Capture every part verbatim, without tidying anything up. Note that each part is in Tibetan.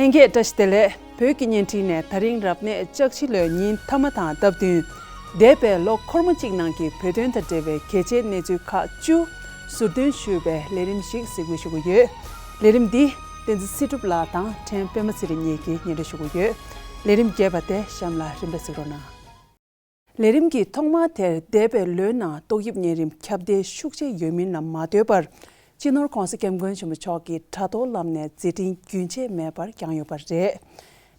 ལྷན་རྒྱས་བཀྲ་ཤིས་བདེ་ལེགས། བོད་ཀྱི་བརྙན་འཕྲིན་ནས་ད་རིང་རབ་གནས་ལྕགས་བྱི་ལོའི་ཉིན་མཐའ་མ་དང་སྟབས་བསྟུན། འདས་པའི་ལོ་འཁོར་མོ་གཅིག་ནང་གི་བོད་དོན་དང་འབྲེལ་བའི་གལ་ཆེའི་གནས་ཚུལ་ཁག་བཅུ་ཟུར་འདོན་ཞུས་པའི་ལས་རིམ་ཞིག་གཟིགས་འབུལ་ཞུ་གི་ཡོད། ལས་རིམ་འདི་བསྟན་འཛིན་སྲིད་གྲུབ་ལགས་དང་ཕྲན་པད་མ་ཚེ་རིང་གཉིས་ཀྱིས་སྙན་སྒྲོན་ཞུ་གི་ཡོད། ལས་རིམ་རྒྱས་པ་དེ་གཤམ་ལ་རིམ་པས་གཟིགས་རོགས་གནང་། ལས་རིམ་གྱི་ཐོག་མ་དེར་འདས་པའི་ལོའི་ནང་ཏོག་དབྱིབས་གཉན་རིམས་ཁྱབ་གདལ་ཤུགས་ཆེ་ཡོད་མིན་ལ་མ་ལྟོས་པར། སྤྱི་ནོར་༧གོང་ས་༧སྐྱབས་མགོན་ཆེན་པོ་མཆོག་གིས་དྲ་ཐོག་ལམ་ནས་མཛད་འཕྲིན་རྒྱུན་ཆད་མེད་པར་བསྐྱངས་ཡོད་པ་རེད།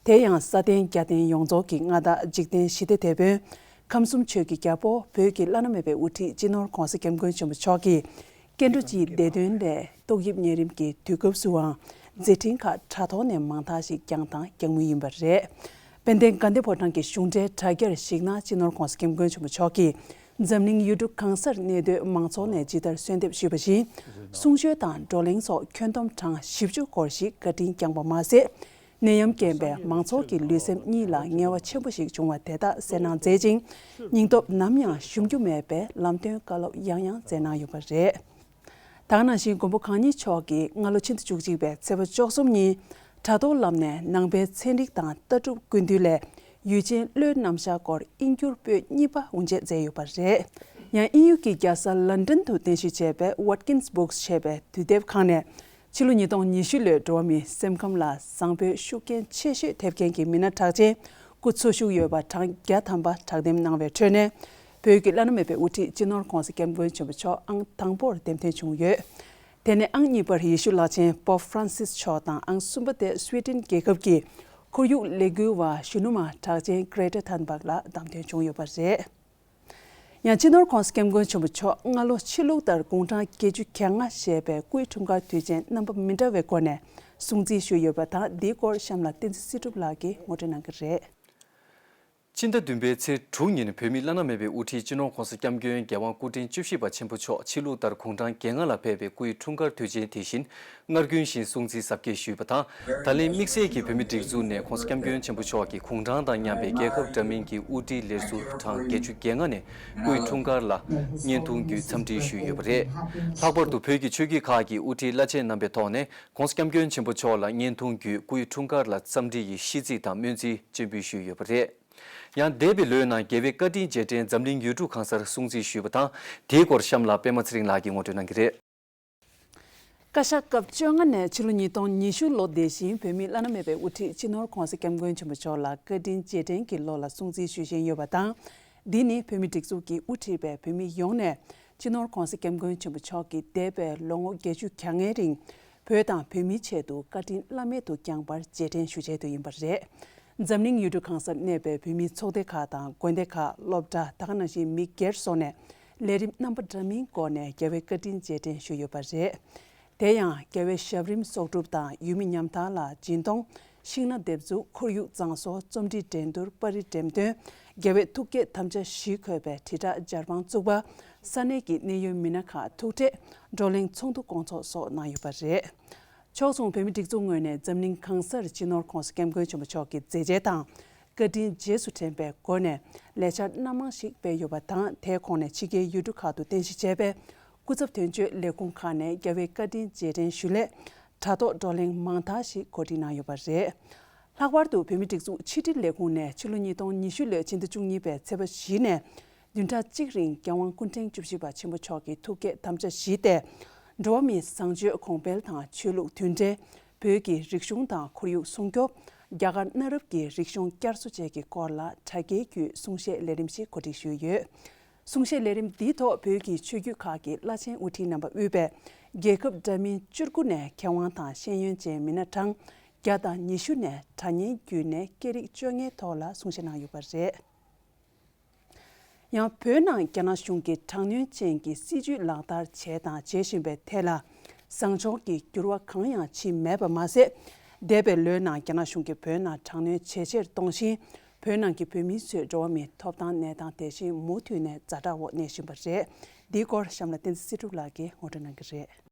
དེ་ཡང་སྲ་བརྟན་རྒྱལ་བསྟན་ཡོངས་རྫོགས་ཀྱི་མངའ་བདག་འཇིག་རྟེན་ཞི་བདེ་དེད་དཔོན་ཁམས་གསུམ་ཆོས་ཀྱི་རྒྱལ་པོ་བོད་ཀྱི་བླ་ན་མེད་པའི་དབུ་ཁྲིད་སྤྱི་ནོར་༧གོང་ས་༧སྐྱབས་མགོན་ཆེན་པོ་མཆོག་གིས་སྐྱེ་འགྲོ་སྤྱིའི་བདེ་དོན་ལས་ཏོག་དབྱིབས་གཉན་རིམས་ཀྱི་དུས་སྐབས་སུའང་མཛད་འཕྲིན་ཁག་དྲ་ཐོག་ནས་མང་དག་ཞིག་བསྐྱངས་དང་བསྐྱང་མུས་ཡིན་པ་རེད། དཔལ་ལྡན་དགའ་ལྡན་ཕོ་བྲང་གི་གཞུང་འབྲེལ་དྲ་རྒྱར་གཞིགས་ན་སྤྱི་ནོར་༧གོང་ས་༧སྐྱབས་མགོན་ཆེན་པོ་མཆོག་གིས་འཛམ་གླིང་ཡུལ་གྲུ་གང་སར་གནས་སྡོད་མང་ཚོགས་ནས་ཇི་ལྟར་གསོལ་འདེབས་ཞུས་པ་བཞིན། གསུང་ཆོས་དང་བགྲོ་གླེང་སོགས་ཁྱོན་བསྡོམས་གྲངས་བཞི་བཅུ་སྐོར་ཞིག་བཀའ་དྲིན་བསྐྱངས་པ་མ་ཟད། ནད་ཡམས་རྐྱེན་པས་མང་ཚོགས་ཀྱི་ལུས་སེམས་གཉིས་ལ་ངལ་བ་ཆེན་པོ་ཞིག་བྱུང་བ་དེ་དག་སེལ་གནང་མཛད་ཅིང་། སྙིང་སྟོབས་ནམ་ཡང་ཞུམ་རྒྱུ་མེད་པའི་ལམ་སྟོན་བཀའ་སློབ་ཡང་ཡང་སྩལ་གནང་ཡོད་པ་རེད། ད་ག་ནང་བཞིན་མགོན་པོ་གང་ཉིད་མཆོག་གིས་སྔ་ལོ་ཕྱི་ཟླ་བཅུ་གཅིག་པའི་ཚེས་པ་བཅུ་གསུམ་ཉིན་དྲ་ཐོག་ལམ་ནས་ནང་པའི་ཚན་རིག་དང་ལྟ་གྲུབ་ཀུན་བཏུས་ལས་ཡུལ་ཅན་བློའི་རྣམ་གཞག་སྐོར་དབྱིན་སྒྱུར་པོད་གཉིས་པ་དབུ་འབྱེད་མཛད་ཡོད་པ་རེད། ཡང་དབྱིན་ཡུལ་གྱི་རྒྱལ་ས་ལན་ཀྲན་དུ་རྟེན་གཞི་བྱས་པའི་Watkins Books ཞེས་པའི་དུས་དེབ་ཁང་ནས་ཕྱི་ལོ་ཉིས་སྟོང་ཉི་ཤུ་ལོའི་འགྲོ་བ་མིའི་སེམས་ཁམས་ལ་བཟང་པོའི་ཤུགས་རྐྱེན་ཆེ་ཤོས་ཐེབས་མཁན་གྱི་མི་སྣ་གྲགས་ཅན་སྐུ་འཚོ་བཞུགས་ཡོད་པ་གྲངས་བརྒྱ་ཐམ་པ་དྲང་འདེམས་གནང་བའི་ཁྲོད་ནས། བོད་ཀྱི་བླ་ན་མེད་པའི་དབུ་ཁྲིད་སྤྱི་ནོར་༧གོང་ས་༧སྐྱབས་མགོན་ཆེན་པོ་མཆོག་ཨང་དང་པོར་འདེམས་ཐོན་བྱུང་ཡོད། དེ་ནས་ཨང་གཉིས་པར་ཡེ་ཤུ་བླ་ཆེན་པོབ་ཧྥ་རན་སིས་མཆོག་དང་ཨང་གསུམ་པ་དེ་སུའེ་ཏེན་རྒྱལ་ཁབ་ཀྱི་ཁོར་ཡུག་ལས་འགུལ་བ་གཞོན་ནུ་མ་གྲགས་ཅན་གྷྲེ་ཊ་ཐན་བྷག་ལ་བདམས་ཐོན་བྱུང་ཡོད་པ་རེད། ཡང་སྤྱི་ནོར་༧གོང་ས་༧སྐྱབས་མགོན་ཆེན་པོ་མཆོག་སྔ་ལོ་ཕྱི་ལུགས་ལྟར་དགུང་གྲངས་བརྒྱད་ཅུ་གྱ་ལྔ་བཞེས་པའི་སྐུའི་འཁྲུངས་སྐར་དུས་ཆེན་རྣམ་པ་མི་འདྲ་བའི་སྒོ་ནས་སྲུང་བརྩི་ཞུས་ཡོད་པ་དང་། འདིའི་སྐོར་གཤམ་ལ་བསྟན་འཛིན་སྲིད་སྒྲུབ་ལགས་ཀྱིས་ངོ་སྤྲོད་གནང་གི་རེད། ཕྱི་ཟླ་བདུན་པའི་ཚེས་དྲུག་ཉིན་བོད་མིའི་བླ་ན་མེད་པའི་དབུ་ཁྲིད་སྤྱི་ནོར་༧གོང་ས་༧སྐྱབས་མགོན་རྒྱལ་དབང་སྐུ་ཕྲེང་བཅུ་བཞི་པ་ཆེན་པོ་མཆོག་ཕྱི་ལུགས་ལྟར་དགུང་གྲངས་བརྒྱད་ལྔ་ལ་ཕེབས་པའི་སྐུའི་འཁྲུངས་སྐར་དུས་ཆེན་དེ་བཞིན་སྔར་རྒྱུན་བཞིན་སྲུང་བརྩི་གཟབ་རྒྱས་ཞུས་པ་དང་། ད་ལན་དམིགས་བསལ་གྱིས་བོད་མིའི་སྒྲིག་འཛུགས་ནས་༧གོང་ས་༧སྐྱབས་མགོན་ཆེན་པོ་མཆོག་གི་དགུང་གྲངས་དང་མཉམ་པའི་རྒྱལ་ཁབ་འདྲ་མིན་གྱི་དབུ་ཁྲིད་ལས་ཟུར་གྲངས་བརྒྱད་ཅུ་གྱ་ལྔ་ནས་སྐུའི་འཁྲུངས་སྐར་ལ་བརྙན་ཐུང་བརྒྱུད་འཚམས་འདྲི་ཞུས་ཡོད་པ་རེད། ལྷག་པར་དུ་བོད་ཀྱི་ཆོས་བརྒྱུད་ཁག་གི་དབུ་ཁྲིད་བླ་ཆེན་རྣམ་པའི་ཐོག་ནས་༧གོང་ས་༧སྐྱབས་མགོན་ཆེན་པོ་མཆོག་ལ་བརྙན་ཐུང་བརྒྱུད་སྐུའི་འཁྲུངས་སྐར་ལ་འཚམས་འདྲི་ཡི་ཤིས་ཚིག་དང་སྨོན་ཚིག་སྤྱན་འབུལ་ཞུས་ཡོད་པ་རེད། ཡང་འདས་པའི་ལོའི་ནང་རྒྱལ་བའི་བཀའ་དྲིན་རྗེས་དྲན་འཛམ་གླིང་ཡུལ་གྲུ་གང་སར་སྲུང་བརྩི་ཞུས་པ་དང་། དེའི་སྐོར་གཤམ་ལ་པད་མ་ཚེ་རིང་ལགས་ཀྱིས་ངོ་སྤྲོད་གནང་གི་རེད། བཀའ་ཤག་སྐབས་བཅོ་ལྔ་ནས་ཕྱི་ལོ་ཉིས་སྟོང་ཉི་ཤུ་ལོ་དེ་བཞིན་བོད་མིའི་བླ་ན་མེད་པའི་དབུ་ཁྲིད་སྤྱི་ནོར་༧གོང་ས་༧སྐྱབས་མགོན་ཆེན་པོ་མཆོག་ལ་བཀའ་དྲིན་རྗེས་དྲན་གྱི་ལོ་ལ་སྲུང་བརྩི་ཞུ་བཞིན་ཡོད་པ་དང་། འདི་ནི་བོད་མིའི་སྒྲིག་འཛུགས་ཀྱིས་དབུ་ཁྲིད་པའི་བོད་མི་ཡོངས་ནས་སྤྱི་ནོར་༧གོང་ས་༧སྐྱབས་མགོན་ཆེན་པོ་མཆོག་གིས་འདས་པའི་ལོ་ངོ་བརྒྱད་ཅུ་གྱ་ལྔའི་རིང་བོད་དང་བོད་མིའི་ཆེད་དུ་བཀའ་དྲིན་བླ་མེད་དུ་བསྐྱངས་པར་རྗེས་དྲན་ཞུ་ཆེད་དུ་ཡིན་པ་རེད། འཛམ་གླིང་ཡུལ་གྲུ་གང་སར་གནས་པའི་བོད་མིའི་ཚོགས་སྡེ་ཁག་དང་དགོན་སྡེ་ཁག་སློབ་གྲྭ་ད་ག་ནང་བཞིན་མི་སྒེར་སོགས་ནས་ལས་རིམ་རྣམ་པ་འདྲ་མིན་སྐོར་ནས་རྒྱལ་བའི་བཀའ་དྲིན་རྗེས་དྲན་ཞུས་ཡོད་པ་རེད། དེ་ཡང་རྒྱལ་བའི་ཞབས་རིམ་གསོག་སྒྲུབ་དང་ཡུལ་མི་ཉམ་ཐག་ལ་སྦྱིན་གཏོང་། ཤིང་ནགས་འདེབས་འཛུགས། ཁོར་ཡུག་གཙང་བཟོ། རྩོམ་སྒྲིག་འགྲན་བསྡུར། པར་རིས་འགྲེམས་སྟོན། རྒྱལ་བའི་ཐུགས་བསྐྱེད་དམ་བཅའ་བཞི་འཁོད་པའི་དྲིལ་བསྒྲགས་ཇ་དཔང་བཙུགས་པ། ས་གནས་ཀྱི་གནད་ཡོད་མི་སྣ་ཁག་ཐུག་འཕྲད། བགྲོ་གླེང་ཚོགས་འདུ་སྐོང་ཚོགས་སོགས་གནང་ཡོད་པ་རེད། ཕྱོགས་མཚུངས་བོད་མིའི་སྒྲིག་འཛུགས་ངོས་ནས་འཛམ་གླིང་གང་སར་སྤྱི་ནོར་༧གོང་ས་༧སྐྱབས་མགོན་ཆེན་པོ་མཆོག་གི་མཛད་རྗེས་དང་། བཀའ་དྲིན་རྗེས་སུ་དྲན་པའི་སྒོ་ནས་ལས་འཆར་སྣ་མང་ཞིག་སྤེལ་ཡོད་པ་དང་། དེའི་ཁོངས་ནས་ཕྱི་རྒྱལ་ཡུལ་གྲུ་ཁག་ཏུ་རྟེན་གཞི་བྱས་པའི་སྐུ་ཚབ་དོན་གཅོད་ལས་ཁུངས་ཁག་ནས་རྒྱལ་བའི་བཀའ་དྲིན་རྗེས་དྲན་ཞུ་སླད་དྲ་ཐོག་བགྲོ་གླེང་མང་དག་ཞིག་གོ་སྒྲིག་གནང་ཡོད་པ་རེད། ལྷག་པར་དུ་བོད་མིའི་སྒྲིག་འཛུགས་ཕྱི་དྲིལ་ལས་ཁུངས་ནས་ཕྱི་ལོ་ཉིས་སྟོང་ཉི་ཤུ་ལོའི་ཕྱི་ཟླ་བཅུ་གཉིས་པའི་ཚེས་པ་བཞི་ནས་བདུན་ཕྲག་གཅིག་རིང་རྒྱལ་དབང་སྐུ་ཕྲེང་བཅུ་བཞི་པ་ཆེན་པོ་མཆོག་གི་ཐུགས་བསྐྱེད་དམ་བཅའ་བཞི་སྟེ། འགྲོ་བ་མིའི་བཟང་སྤྱོད་གོང་འཕེལ་དང་ཆོས་ལུགས་མཐུན་འབྲེལ། བོད་ཀྱི་རིག་གཞུང་དང་ཁོར་ཡུག་སྲུང་སྐྱོབ། རྒྱ་གར་གནའ་རབས་ཀྱི་རིག་གཞུང་བསྐྱར་གསོ་བཅས་ཀྱི་སྐོར་ལ་དྲ་རྒྱའི་བརྒྱུད་གསུང་བཤད་ལས་རིམ་ཞིག་གོ་སྒྲིག་ཞུས་ཡོད། གསུང་བཤད་ལས་རིམ་འདིའི་ཐོག་བོད་ཀྱི་ཆོས་བརྒྱུད་ཁག་གི་བླ་ཆེན་དབུ་ཁྲིད་རྣམ་པ་དབུས་པའི་རྒྱལ་ཁབ་འདྲ་མིན་བཅུ་དགུ་ནས་མཁས་དབང་དང་ཤེས་ཡོན་ཅན་མི་སྣ་གྲངས་བརྒྱ་དང་ཉི་ཤུ་ནས་དྲ་བརྙན་བརྒྱུད་ནས་སྐད་རིགས་བཅོ་ལྔའི་ཐོག་ལ་གསུང་བཤད་གནང་ཡོད་པ་རེད། ཡང་བོད་ནང་རྒྱ་ནག་གཞུང་གིས་དྲག་གནོན་ཅན་གྱི་སྲིད་བྱུས་ལག་བསྟར་བྱས་དང་བྱེད་བཞིན་པའི་ཐད་ལ་བཟང་ཕྱོགས་ཀྱི་འགྱུར་བ་གང་ཡང་ཕྱིན་མེད་པ་མ་ཟད། འདས་པའི་ལོའི་ནང་རྒྱ་ནག་གཞུང་གིས་བོད་ནང་དྲག་གནོན་ཇེ་ཆེར་གཏོང་བཞིན། བོད་ནང་གི་བོད་མི་ཚོའི་འགྲོ་བ་མིའི་ཐོབ་ཐང་གནས་སྟངས་དེ་བཞིན་མུ་མཐུད་ནས་ཛ་དྲག་འོག་གནས་བཞིན་པ་རེད། འདིའི་སྐོར་གཤམ་ལ་བསྟན་འཛིན་སྲིད་སྒྲུབ་ལགས་ཀྱིས་ངོ་སྤྲོད་གནང་གི་རེད།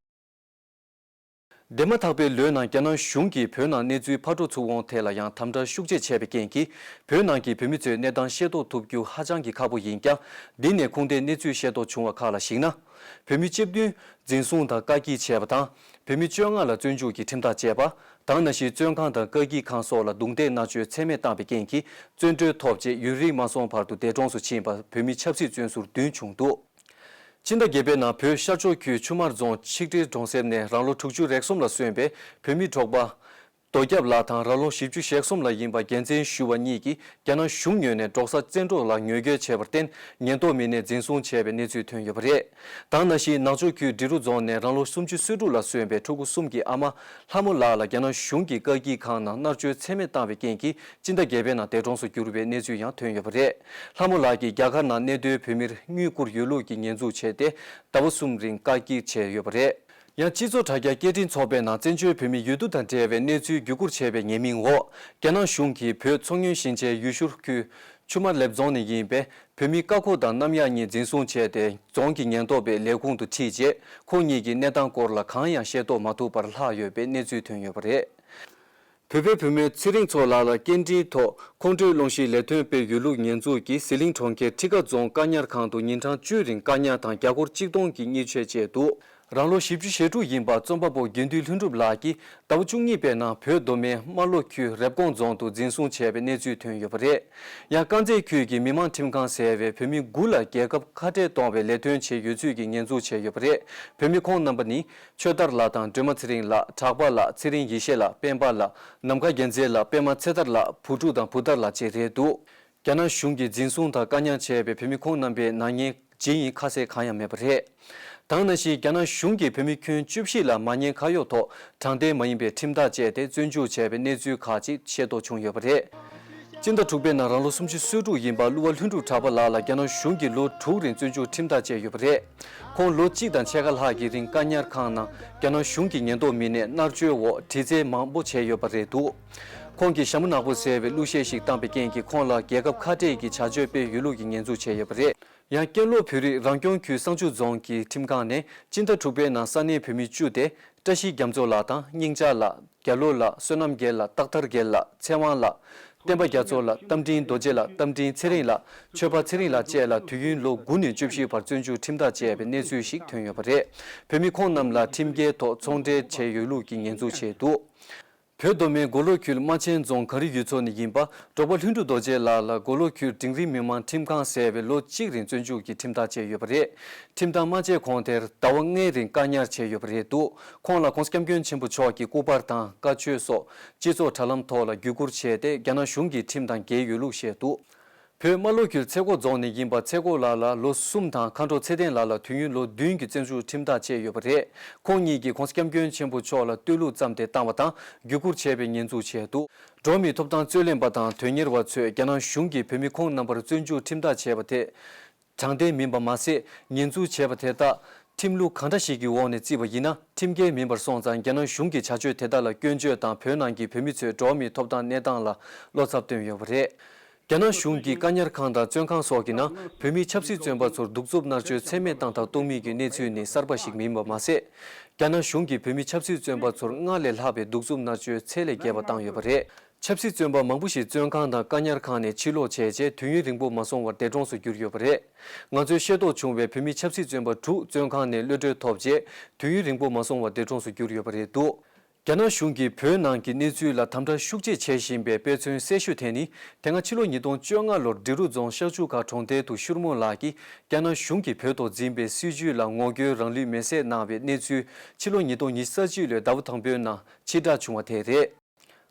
འདས་མ་ཐག་པའི་ལོའི་ནང་རྒྱ་ནག་གཞུང་གིས་བོད་ནང་གནས་ཚུལ་ཕར་འགྲོ་ཚུར་འོང་ཐད་ལ་ཡང་དམ་དྲག་ཤུགས་ཆེ་བྱས་པའི་རྐྱེན་གྱིས། བོད་ནང་གི་བོད་མི་ཚོས་གནས་སྟངས་ཤེས་རྟོགས་ཐུབ་རྒྱུ་ཧ་ཅང་གི་ཁག་པོ་ཡིན་ཀྱང་། འདི་ནས་ཁུངས་ལྡན་གནས་ཚུལ་ཤེས་རྟོགས་བྱུང་བ་ཁག་ལ་གཞིགས་ན། བོད་མི་བཅུ་བདུན་འཛིན་བཟུང་དང་བཀག་སྐྱིལ་བྱས་པ་དང་། བོད་མི་བཅོ་ལྔ་ལ་བཙོན་འཇུག་གི་ཁྲིམས་ཐག་བཅད་པ། ད་ག་ནང་བཞིན་བཙོན་ཁང་དང་བཀག་སྐྱིལ་ཁང་སོགས་ལ་རྡུང་རྡེག་མནར་གཅོད་ཚད་མེད་བཏང་བའི་རྐྱེན་གྱིས་བཙོན་གྲོལ་ཐོབ་རྗེས་ཡུན་རིང་མ་སོང་བར་དུ་འདས་གྲོངས་སུ་ཕྱིན་པ་བོད་མི་ཆབ་སྲིད་བཙོན་ཟུར་བདུན་བྱུང་འདུག་ཕྱི་ཟླ་བརྒྱད་པའི་ནང་བོད་ཤར་ཕྱོགས་ཁུལ་ཆུ་དམར་རྫོང་ཆིག་སྒྲིལ་གྲོང་གསེབ་ནས་རང་ལོ་དྲུག་ཅུ་རེ་གསུམ་ལ་སོན་པའི་བོད་མི་འབྲོག་པ་རྡོ་སྐྱབས་ལགས་དང་རང་ལོ་བཞི་བཅུ་ཞེ་གསུམ་ལ་ཡིན་པ་རྒྱལ་མཚན་ཞུ་བ་གཉིས་ཀྱིས་རྒྱ་ནག་གཞུང་ངོས་ནས་འབྲོག་ས་བཙན་འཕྲོག་ལ་ངོ་རྒོལ་བྱས་པར་བརྟེན་ཉེན་རྟོག་མི་སྣས་འཛིན་བཟུང་བྱས་པའི་གནས་ཚུལ་ཐོན་ཡོད་པ་རེད། ད་ག་ནང་བཞིན་ནག་ཕྱོགས་ཁུལ་འབྲི་རུ་རྫོང་ནས་རང་ལོ་སུམ་ཅུ་སོ་དྲུག་ལ་སོན་པའི་ཕྲུ་གུ་གསུམ་གྱི་ཨ་མ་ལྷ་མོ་ལགས་ལ་རྒྱ་ནག་གཞུང་གིས་བཀག་སྐྱིལ་ཁང་ནང་མནར་གཅོད་ཚད་མེད་བཏང་བའི་རྐྱེན་གྱིས་སྤྱི་ཟླ་བརྒྱད་པའི་ནང་འདས་གྲོངས་སུ་གྱུར་བའི་གནས་ཚུལ་ཡང་ཐོན་ཡོད་པ་རེད། ལྷ་མོ་ལགས་ཀྱིས་རྒྱ་གར་ནང་གནས་སྡོད་བོད་མིར་དངུལ་བསྐུར་ཡོད་ལུགས་ཀྱི་ཉེས་འཛུགས་བྱས་ཏེ་ཟླ་བ་གསུམ་རིང་བཀག་སྐྱིལ་བྱས་ཡོད་པ་རེད། ཡང་སྤྱི་ཚོགས་དྲ་རྒྱ་སྐད་འཕྲིན་ཚོགས་པའི་ནང་བཙན་བྱོལ་བོད་མིའི་ཡུལ་དུས་དང་འབྲེལ་བའི་གནས་ཚུལ་བརྒྱུད་བསྐུར་བྱས་པའི་ཉེས་མིང་འོག་རྒྱ་ནག་གཞུང་གིས་བོད་མཚོ་སྔོན་ཞིང་ཆེན་ཡུལ་ཤུལ་ཁུལ་ཆུ་དམར་ལེབ་རྫོང་ནས་ཡིན་པའི་བོད་མི་ཀ་ཁོ་དང་རྣམ་གཡག་གཉིས་འཛིན་བཟུང་བྱས་ཏེ་རྫོང་གི་ཉེན་རྟོག་པའི་ལས་ཁུངས་དུ་ཁྲིད་རྗེས་ཁོང་གཉིས་ཀྱི་གནས་སྟངས་སྐོར་ལ་གང་ཡང་ཤེས་རྟོགས་མ་ཐུབ་པར་ལྷག་ཡོད་པའི་གནས་ཚུལ་ཐོན་ཡོད་པ་རེད། བོད་པའི་བུད་མེད་ཚེ་རིང་མཚོ་ལགས་ལ་སྐད་འཕྲིན་ཐོག་ཁོང་ཁྲོའི་གླེང་གཞི་ལས་དོན་སྤེལ་ཡོད་ལུགས་ཉེས་འཛུགས་ཀྱིས་ཟི་ལིང་གྲོང་ཁྱེར་ཁྲི་ཀ་རྫོང་བཀག་ཉར་ཁང་དུ་ཉིན་གྲངས་བཅུ་རིང་བཀག་ཉར་དང་རྒྱ་སྒོར་གཅིག་སྟོང་གི་བརྙས་བཅོས་བྱས་འདུག་རང་ལོ་བཞི་བཅུ་ཞེ་དྲུག་ཡིན་པ་རྩོམ་པ་པོ་དགེ་འདུན་ལྷུན་གྲུབ་ལགས་ཀྱིས་ཟླ་བ་བཅུ་གཉིས་པའི་ནང་བོད་མདོ་སྨད་རྨ་ལྷོ་ཁུལ་རེབ་གོང་རྫོང་དུ་འཛིན་བཟུང་བྱས་པའི་གནས་ཚུལ་ཐོན་ཡོད་པ་རེད། ཡང་དཀར་མཛེས་ཁུལ་གྱི་མི་དམངས་ཁྲིམས་ཁང་ཟེར་བས་བོད་མི་དགུ་ལ་རྒྱལ་ཁབ་ཁ་བྲལ་གཏོང་བའི་ལས་དོན་བྱས་ཡོད་ཚུལ་གྱི་ཉེས་འཛུགས་བྱས་ཡོད་པ་རེད། བོད་མི་ཁོང་རྣམ་པ་ནི། ཆོས་དར་ལགས་དང་སྒྲོལ་མ་ཚེ་རིང་ལགས། གྲགས་པ་ལགས། ཚེ་རིང་ཡེ་ཤེས་ལགས། སྤེན་པ་ལགས། ནམ་མཁའ་རྒྱལ་མཚན་ལགས། པད་མ་ཚེ་ཐར་ལགས། བུ་ཕྲུག་དང་བུ་ཐར་ལགས་བཅས་རེད་འདུག་རྒྱ་ནག་གཞུང་གིས་འཛིན་བཟུང་དང་བཀག་ཉར་བྱས་པའི་བོད་མི་ཁོང་རྣམ་པའི་ནག་ཉེས་ཇི་ཡིན་ཁ་གསལ་གང་ཡང་མེད་པ་རེད། ད་ག་ནང་བཞིན་རྒྱ་ནག་གཞུང་གིས་བོད་མི་ཁྱོན་བཅུ་བཞི་ལ་མ་ཉེས་ཁ་གཡོགས་ཐོག་དྲང་བདེན་མ་ཡིན་པའི་ཁྲིམས་ཐག་བཅད་དེ་བཙོན་འཇུག་བྱས་པའི་གནས་ཚུལ་ཁག་ཅིག་ཤེས་རྟོགས་བྱུང་ཡོད་པ་རེད། སྤྱི་ཟླ་དྲུག་པའི་ནང་རང་ལོ་སུམ་ཅུ་སོ་དྲུག་ཡིན་པ་གླུ་བ་ལྷུན་གྲུབ་གྲགས་པ་ལགས་ལ་རྒྱ་ནག་གཞུང་གིས་ལོ་དྲུག་རིང་བཙོན་འཇུག་ཁྲིམས་ཐག་བཅད་ཡོད་པ་རེད། ཁོང་ལོ་གཅིག་དང་ཕྱེད་ཀ་ལྷག་གི་རིང་བཀག་ཉར་ཁང་ནང་རྒྱ་ནག་གཞུང་གི་ཉེན་རྟོག་མི་སྣས་མནར་གཅོད་འོག་དྲི་རྩད་མང་པོ་བྱས་ཡོད་པ་རེད་འདུག་ཁོང་གིས་ཞྭ་མོ་ནག་པོ་ཟེར་བའི་གླུ་གཞས་ཤིག་བཏང་པའི་རྐྱེན་གྱིས་ཁོང་ལ་རྒྱལ་ཁབ་ཁ་བྲལ་གྱི་བྱ་སྤྱོད་སྤེལ་ཡོད་ལུགས་ཀྱི་ཉེས་འཛུགས་བྱས་ཡོད་པ་རེད། ཡང་ཀན་ལྷོ་བོད་རིགས་རང་སྐྱོང་ཁུལ་བསང་ཆུ་རྫོང་གི་ཁྲིམས་ཁང་ནས་སྤྱི་ཟླ་དྲུག་པའི་ནང་ས་གནས་བོད་མི་བཅུ་སྟེ། བཀྲ་ཤིས་རྒྱ་མཚོ་ལགས་དང་། སྙིང་ལྕགས་ལགས། རྒྱ་ལོ་ལགས། བསོད་ནམས་རྒྱལ་ལགས། སྟག་ཐར་རྒྱལ་ལགས། ཚེ་དབང་ལགས། བསྟན་པ་རྒྱ་མཚོ་ལགས། རྟ་མགྲིན་རྡོ་རྗེ་ལགས། རྟ་མགྲིན་ཚེ་རིང་ལགས། ཆོས་པ་ཚེ་རིང་ལགས་བཅས་ལ་དུས་ཡུན་ལོ་དགུ་ནས་བཅུ་བཞི་བར་བཙོན་འཇུག་ཁྲིམས་ཐག་བཅད་པའི་གནས་ཚུལ་ཞིག་ཐོན་ཡོད་པ་རེད། བོད་མི་ཁོང་རྣམས་ལ་ཁྲིམས་འགལ་ཐོག་ཚོང་འབྲེལ་བྱས་ཡོད་ལུགས་ཀྱི་ཉེས་འཛུགས་བྱས་འདུག་བོད་མདོ་སྨད་མགོ་ལོག་ཁུལ་རྨ་ཆེན་རྫོང་གངས་རི་ཡུལ་ཚོ་ནས་ཡིན་པ་འབྲོག་པ་ལྷུན་གྲུབ་རྡོ་རྗེ་ལགས་ལ་མགོ་ལོག་ཁུལ་འབྲིང་རིམ་མི་དམངས་ཁྲིམས་ཁང་ཟེར་བས་ལོ་གཅིག་རིང་བཙོན་འཇུག་གི་ཁྲིམས་ཐག་བཅད་ཡོད་པ་རེད། ཁྲིམས་ཐག་མ་བཅད་གོང་དེར་ཟླ་བ་ལྔའི་རིང་བཀག་ཉར་བྱས་ཡོད་པ་རེད་འདུག་ཁོང་ལ་༸གོང་ས་༸སྐྱབས་མགོན་ཆེན་པོ་མཆོག་གི་སྐུ་པར་དང་བཀའ་ཆོས་སོགས་སྤྱི་ཚོགས་དྲ་ལམ་ཐོག་ལ་བརྒྱུད་བསྐུར་བྱས་ཏེ་རྒྱ་ནག་གཞུང་གི་ཁྲིམས་དང་འགལ་ཡོད་ལུགས་བཤད་འདུག་བོད་རྨ་ལྷོ་ཁུལ་ཚེ་སྒོ་རྫོང་ནས་ཡིན་པ་ཚེ་སྒོ་ལགས་ལ་ལོ་གསུམ་དང་མཁའ་འགྲོ་ཚེ་བརྟན་ལགས་ལ་དུས་ཡུན་ལོ་བདུན་གྱི་བཙོན་འཇུག་ཁྲིམས་ཐག་བཅད་ཡོད་པ་རེད། ཁོང་གཉིས་ཀྱིས་༸གོང་ས་༸སྐྱབས་མགོན་ཆེན་པོ་མཆོག་ལ་བསྟོད་གླུ་བརྩམས་ཏེ་བཏང་བ་དང་བརྒྱུད་བསྐུར་བྱས་པའི་ཉེས་འཛུགས་བྱས་འདུག་འགྲོ་བ་མིའི་ཐོབ་ཐང་རྩོད་ལེན་པ་དང་དོན་གཉེར་བ་ཚོས་རྒྱ་ནག་གཞུང་གིས་བོད་མི་ཁོང་རྣམ་པར་བཙོན་འཇུག་ཁྲིམས་ཐག་བཅད་པ་དེ། དྲང་བདེན་མིན་པ་མ་ཟད། ཉེས་འཛུགས་བྱས་པ་དེ་དག་ཁྲིམས་ལུགས་གང་འདྲ་ཞིག་གི་འོག་ནས་བརྩིས་པ་ཡིན་ན་ཁྲིམས་འགལ་མིན་པར་སོང་ཙང་རྒྱ་ནག་གཞུང་གི་བྱ་སྤྱོད་དེ་དག་ལ་སྐྱོན་བརྗོད་དང་བོད་ནང་གི་བོད་མི་ཚོས་འགྲོ་བ་མིའི་ཐོབ་ཐང་གནས་སྟངས་ལ་བློ་འཚབ་བཏོན་ཡོད་པ་རེད། རྒྱ་ནག་གཞུང་གིས་བཀག་ཉར་ཁང་དང་བཙོན་ཁང་སོགས་ཀྱི་ནང་བོད་མིའི་ཆབ་སྲིད་བཙོན་པ་ཚོར་གདུག་རྩུབ་མནར་གཅོད་ཚད་མེད་བཏང་ཐབས་གཏོང་མུས་ཀྱི་གནས་ཚུལ་ནི་གསར་པ་ཞིག་མིན་པ་མ་ཟད། རྒྱ་ནག་གཞུང་གིས་བོད་མིའི་ཆབ་སྲིད་བཙོན་པ་ཚོར་སྔར་ལས་ལྷག་པའི་གདུག་རྩུབ་མནར་གཅོད་ཚད་ལས་བརྒལ་བ་བཏང་ཡོད་པ་རེད། ཆབ་སྲིད་བཙོན་པ་མང་པོ་ཞིག་བཙོན་ཁང་དང་བཀག་ཉར་ཁང་ནས་ཕྱིར་ལོག་བྱས་རྗེས་དུས་ཡུན་རིང་པོ་མ་སོང་བར་འདས་གྲོངས་སུ་གྱུར་ཡོད་པ་རེད། ང་ཚོས་ཤེས་རྟོགས་བྱུང་བའི་བོད་མི་ཆབ་སྲིད་བཙོན་པ་དྲུག་བཙོན་ཁང་ནས་གློད་གྲོལ་ཐོབ་རྗེས་དུས་ཡུན་རིང་པོ་མ་སོང་བར་འདས་གྲོངས་སུ་གྱུར་ཡོད་པ་རེད་འདུག་རྒྱ་ནག་གཞུང་གིས་བོད་ནང་གི་གནས་ཚུལ་ལ་དམ་དྲག་ཤུགས་ཆེ་བྱེད་བཞིན་པའི་དཔེ་མཚོན་གསལ་ཤོས་དེ་ནི། དེ་སྔ་ཕྱི་ལོ་ཉིས་སྟོང་བཅོ་ལྔ་ལོར་འབྲི་རུ་རྫོང་ཤག་ཆུ་ཁ་གྲོང་རྡལ་དུ་ཤུར་མོ་ལགས་ཀྱིས་རྒྱ་ནག་གཞུང་གིས་བོད་ཐོག་འཛིན་པའི་སྲིད་བྱུས་ལ་ངོ་རྒོལ་རང་ལུས་མེར་སྲེག་གནང་བའི་གནས་ཚུལ་ཕྱི་ལོ་ཉིས་སྟོང་ཉི་ཤུ་རྩ་གཅིག་ལོའི་ཟླ་བ་དང་པོའི་ནང་ཕྱིར་བསྒྲགས་བྱུང་བ་དེ་རེད།